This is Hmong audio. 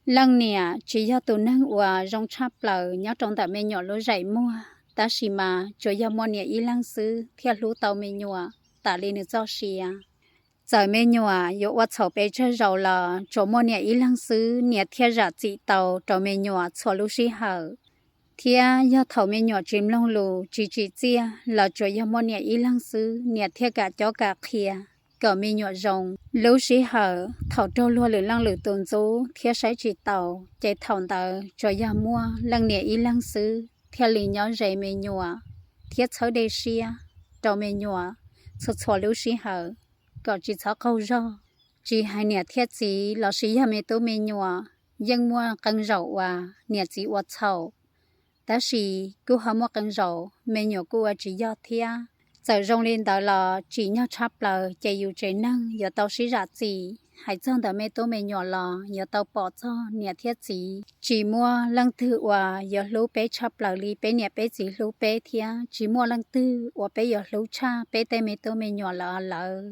Leej niam tsis yog tus neeg uas zoo tshaj plaws nyob rau ntawm me nyuam lub zeem muag, tab sis mas tsuas yog muaj niam ib leeg xwb thiaj hlub tau me nyuam tas li nws txoj sia. Txawm me nyuam yuav ua txhaum pes tsawg zaus los tsuas muaj niam ib leeg xwb niam thiaj zam txim tau rau me nyuam txhua lub sij hawm. Thiab yog thaum me nyuam tsis mloog lus tsis tsim txiaj los tsuas yog muaj niam ib leeg xwb niam thiaj kam cob kam qhia kom me nyuam zoo. Lub sij hawm thaum raug luag lwm leej lwm tus ntxub thiab saib tsis taus ces thaum ntawd tsuas yog muaj leej niam ib leeg xwb thiaj li nyob ze me nyuam thiab txhawb dej siab rau me nyuam txhua txhua lub sij hawm kom tsis txhob qaug zog. Tsis hais niam thiab txiv lossis yog me tub me nyuam, yeej muaj qee zaum uas niam txiv ua txhaum, tab sis kuj ho muaj qee zaum me nyuam kuj ua tsis yog thiab. Txawm zoo li ntawd los tsim nyog tshaj plaws ces yus tsev neeg yuav tau sib zam txim. Hais txog ntawm me tub me nyuam los yuav tau pom txog niam thiab txiv, tsis muaj leej twg uas yuav hlub peb tshaj plaws li peb niam peb txiv hlub peb thiab tsis muaj leej twg uas peb yuav hlub tshaj peb tej me tub me nyuam lawm lawm.